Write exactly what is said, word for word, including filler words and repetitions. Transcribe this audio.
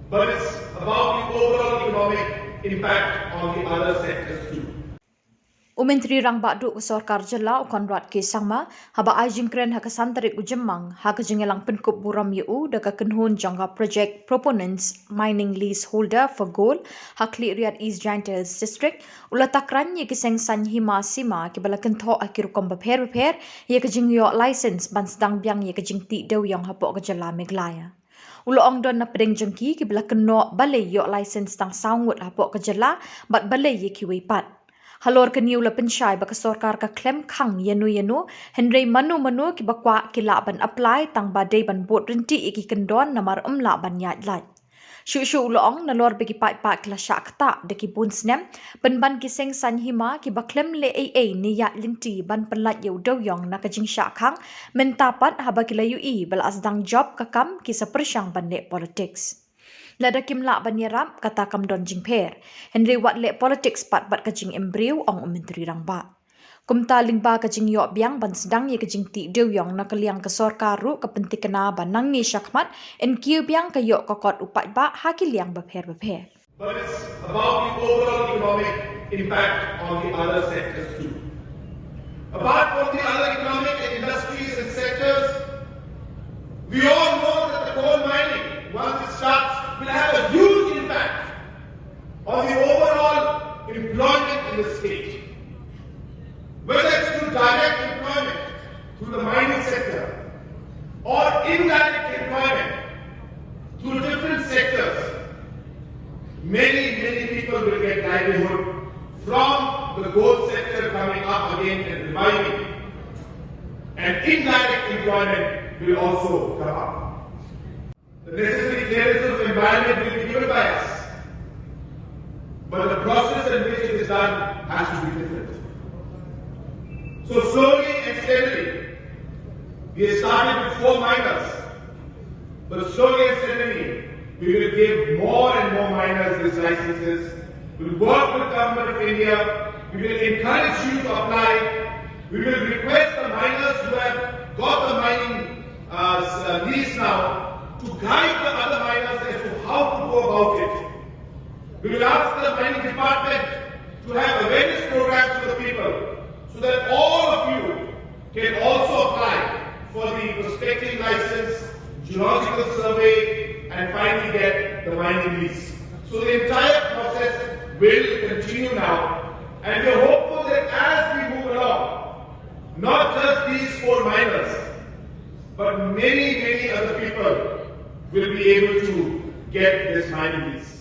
But it's about the overall economic impact on the other sectors too. U Myntri Rangbah Duh ka Sorkar Jylla, u Conrad K Sangma, haba ai jingkren ha ka san tarik u Jymmang, ha ka jingïalang pynkup burom ïa u da ka kynhun jong ka Project Proponents Mining Lease Holder for Coal, ha Khliehriat, East Jaintia Hills District, u la takran ïa ki seng saiñ hima sima kiba la kynthoh ha ki rukom bapher bapher ïa ka jingïoh license ban sdang biang ïa ka jingtih dewïong hapoh ka jylla Meghalaya. U la ong don na pdeng jong ki kiba la kynnoh balei ïoh license tang saw ngut hapoh ka jylla bad balei ïa kiwei pat. Halor kane u la pynshai ba ka sorkar ka khlem khang ïano ïano, hynrei mano mano kiba kwah ki lah ban apply, tang ba dei ban bud ryntih ïa ki kyndon namar ym lah ban ïaid lait. Shuh shuh u la ong, nalor ba ki paidbah ki la shah ktah da ki bun snem pynban ki seng saiñ hima kiba khlem leh ei ei ne ïaid lynti ban pynlait ïa u dewïong na ka jingshah khang, mynta pat haba ki la ïohi ba la sdang jop ka kam ki sa pyrshang ban leh politics. Lada kim lah ban ïarap, kata kam don jingpher, hynrei wat leh politics pat bad ka jingim briew, ong u Myntri Rangbah. Kumta lyngba ka jingïoh biang ban sdang ïa ka jingtih dewïong na ka liang ka sorkar ruh ka pynthikna ba nangne shakhmat yn kiew biang ka ïoh ka kot u paidbah ha ki liang bapher bapher. But it's about the overall economic impact on the other sectors too. Apart from the other economic and industries and sectors, we all know that the coal mining, once it starts, will have a huge impact on the overall employment in the state. Whether it's through direct employment through the mining sector or indirect employment through different sectors, many, many people will get livelihood from the gold sector coming up again and reviving. And indirect employment will also come up. The necessary clearances of environment will be given by us. But the process in which it is done has to be different. So slowly and steadily, we have started with four miners. But slowly and steadily, we will give more and more miners these licenses. We'll work with Government of India. We will encourage you to apply. We will request the miners who have got the mining uh, s- uh, lease now to guide the other miners as to how to go about it. We will ask the mining department to have awareness programs for the people so that all of you can also apply for the prospecting license, geological survey, and finally get the mining lease. So the entire process will continue now, and we are hopeful that as we move along, not just these four miners, but many, many other people will be able to get this mining lease.